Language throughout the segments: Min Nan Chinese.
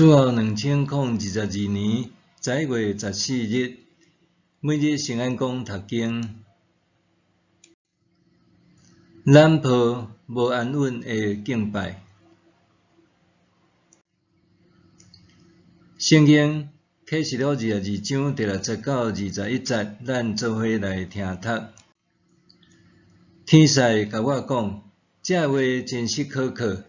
主後2022年11月14日，每日聖安講讀經，咱抱無安穩的敬拜。聖經啟示錄22章第6節到21節，咱做伙來聽讀。天使共我講，這話真實可靠。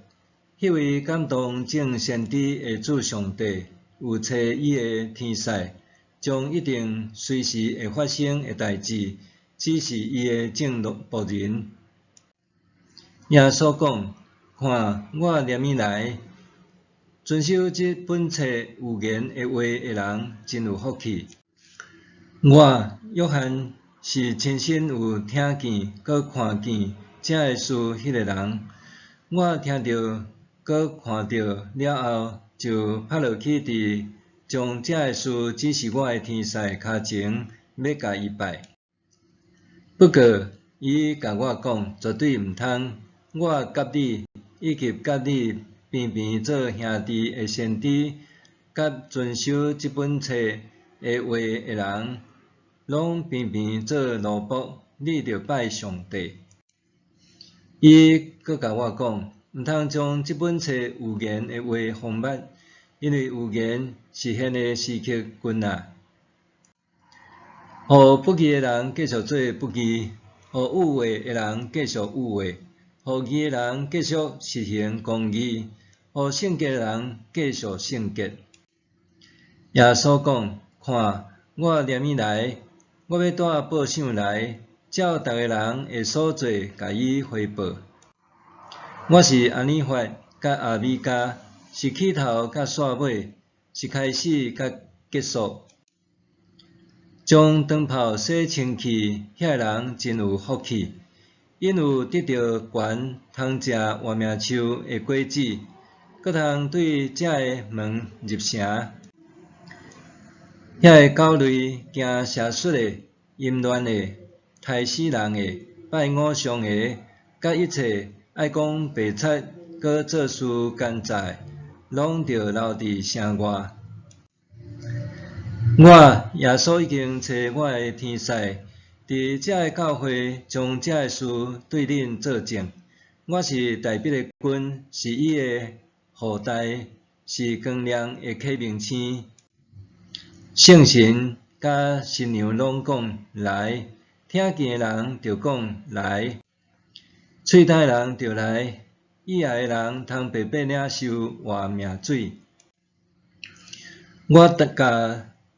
彼位感動眾先知的主上帝，有差伊的天使，將一定隨時會發生的代誌，指示伊的眾僕人。耶穌講：看，我連暝來，遵守這本冊預言的話的人，真有福氣。我約翰是親身有聽見、閣看見這个事彼个人。我聽著、閣看著了後，就趴落去佇將這个事指示我的天使跤前，欲共伊拜。不過，伊共我講，絕對毋通！我佮你，以及佮你邊邊做兄弟的先知，佮遵守這本冊的話的人，攏平平做奴僕，你著拜上帝。伊閣共我講，毋通將這本冊預言的話封密，因為預言實現的時刻近啊。予不義的人繼續做不義，予有話的人繼續有話，予義的人繼續實行公義，予聖潔的人繼續聖潔。耶穌講：看，我連暝來，我欲帶報賞來，照逐个人的所做，共伊回報。我是阿爾法佮阿米迦，是起頭佮煞尾，是開始佮結束。將長袍洗清氣，彼个人真有福氣，𪜶有得著權通食活命樹的果子，閣通對這个門入城。遐个狗類、行邪術的、淫亂的、刣死人的、拜偶像的，佮一切愛講白賊、閣做事奸詐的，攏著留佇城外。我耶穌已經差我的天使，佇這个教會將這个事對恁做證。我是大衛的根，是伊的後代，是光亮的啟明星。聖神佮新娘攏講來，聽見的人就講來，喙焦的人就來，意愛的人通白白領受活命水。我共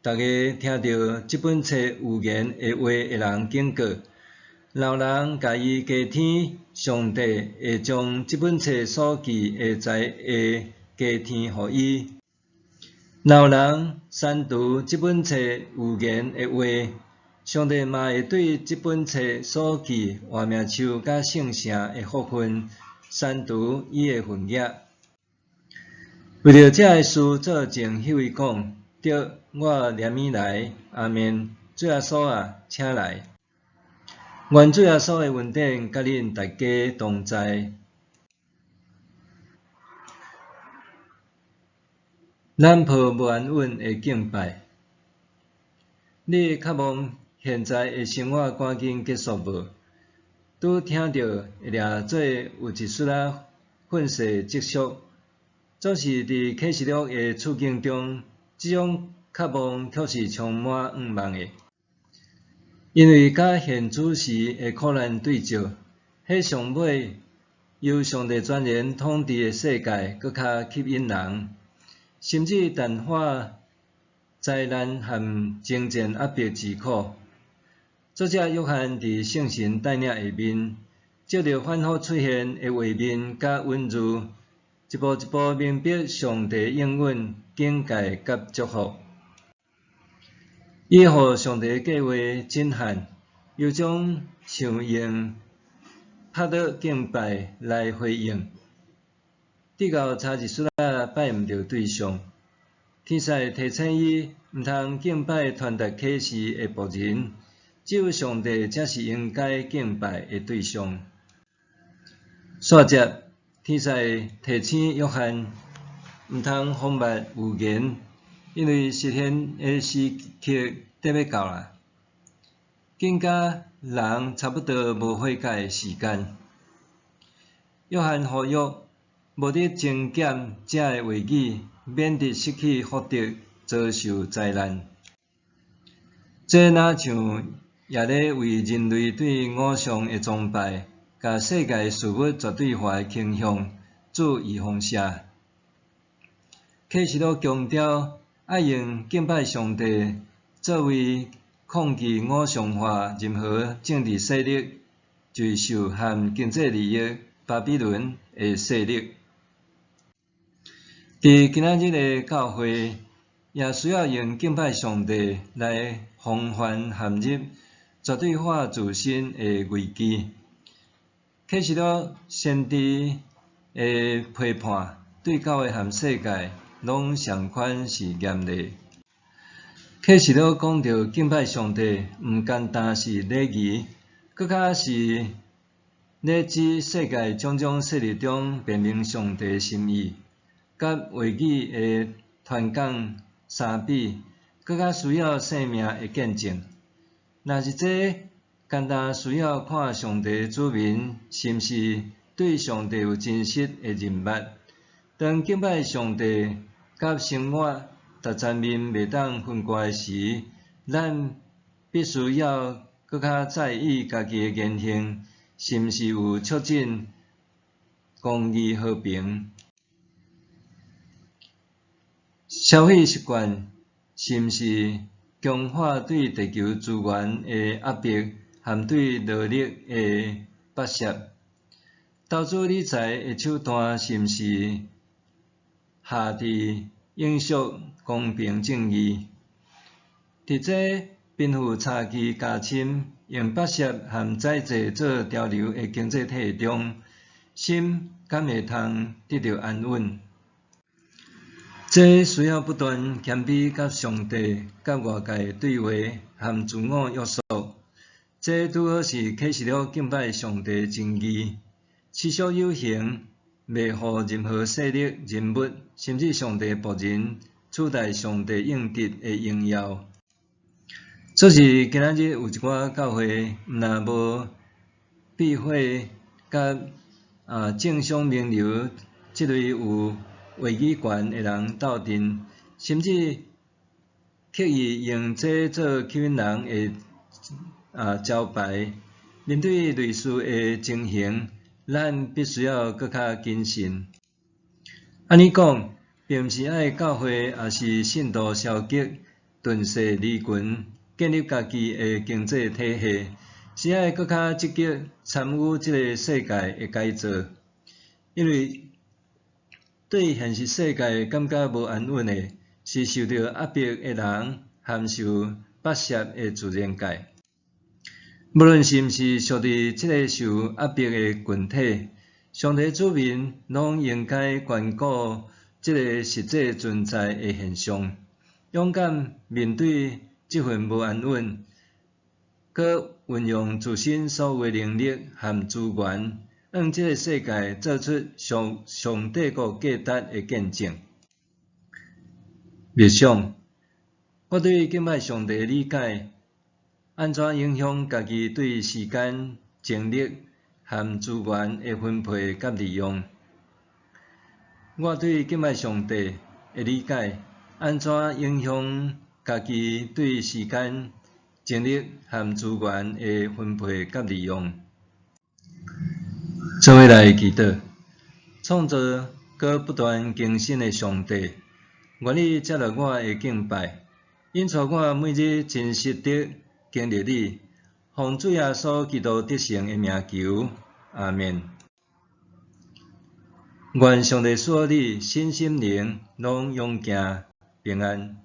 逐个聽著這本冊預言的話的人警告：若有人共伊加添，上帝會將這本冊所記的災禍加添予伊；若有人刪除這本冊預言的話，上帝嘛會對這本冊所記活命樹佮聖城的福分刪除伊的份額。為著這个事做證彼位講：對，我連暝來，阿們，主耶穌啊，請來。願主耶穌的恩典佮恁大家同在。咱抱無安穩的敬拜。你渴望現在的生活趕緊結束無？拄聽著會掠做有一絲仔憤世嫉俗，總是佇啟示錄的處境中，這種渴望卻是充滿向望的。因為佮現主時的苦難對照，彼上尾由上帝全然統治的世界閣較吸引人，甚至淡化災難和征戰壓迫之苦。作者約翰佇聖神帶領下面，藉著反覆出現的畫面佮隱喻，一步一步明白上帝應允、警戒佮祝福。伊予上帝計劃震撼，又將想用拍倒敬拜來回應。直到差一絲仔拜毋著對象，天使提醒伊，毋通敬拜傳達啟示的僕人，只有上帝才是應該敬拜的對象。煞接，天使提醒約翰，毋通荒漠預言，因為實現的時刻得欲到啦。緊佮人差不多無悔改的時間。約翰呼籲，無得精簡這个話語，免得失去福德，遭受災難。這若像也咧為人類對偶像的崇拜，共世界事物絕對化的傾向注預防射。啟示錄強調，愛用敬拜上帝作為抗拒偶像化任何政治勢力、追求和經濟利益巴比倫的勢力。佇今仔日的教會，也需要用敬拜上帝來防範陷入絕對化自身的危機。啟示錄先知的批判，對教會和世界攏仝款是嚴厲。啟示錄講著敬拜上帝，毋單單是禮儀，閣較是咧指世界種種勢力中辨明上帝心意，佮話語的傳講相比，閣較需要生命的見證。若是這單單需要看上帝子民是毋是對上帝有真實的認捌。當敬拜上帝佮生活逐層面袂當分割時，咱必須要閣較在意家己的言行是毋是有促進公義和平。消費習慣是毋是強化對地球資源的壓迫和對勞力的剝削？投資理財的手段是毋是下佇永續公平正義？佇這貧富差距加深、用剝削和宰制做潮流的經濟體系中，心敢會通得著安穩？這需要不斷謙卑佮上帝、佮外界對話和自我約束。這拄好是啟示錄敬拜上帝真義，持續有恆，袂予任何勢力、人物，甚至上帝僕人取代上帝應得的榮耀。所以今仔日有一寡教會，毋若無避諱佮政商名流這類有話語權的人鬥陣，甚至刻意用這做吸引人的招牌。面對類似的情形，咱必須要閣較謹慎。按呢講，並毋是愛教會抑是信徒消極、遁世離群，建立家己的經濟體系，是愛閣較積極參與這个世界的改造。因為對現實世界感覺無安穩的，是受著壓迫的人和受剝削的自然界。無論是毋是屬佇這个受壓迫的群體，上帝子民攏應該關顧這个實際存在的現象，勇敢面對這份無安穩，閣運用自身所有的能力和資源，向這个世界做出上上帝國價值的見證。默想，我對敬拜上帝的理解，按怎影響家己對時間、精力和資源的分配佮利用？我對敬拜上帝的理解，按怎影響家己對時間、精力和資源的分配佮利用？做伙來祈禱，創造閣不斷更新的上帝，願你接納我的敬拜，引帶我每日真實地經歷你，奉主耶穌基督得勝的名求，阿們。願上帝賜予你身心靈攏勇健平安。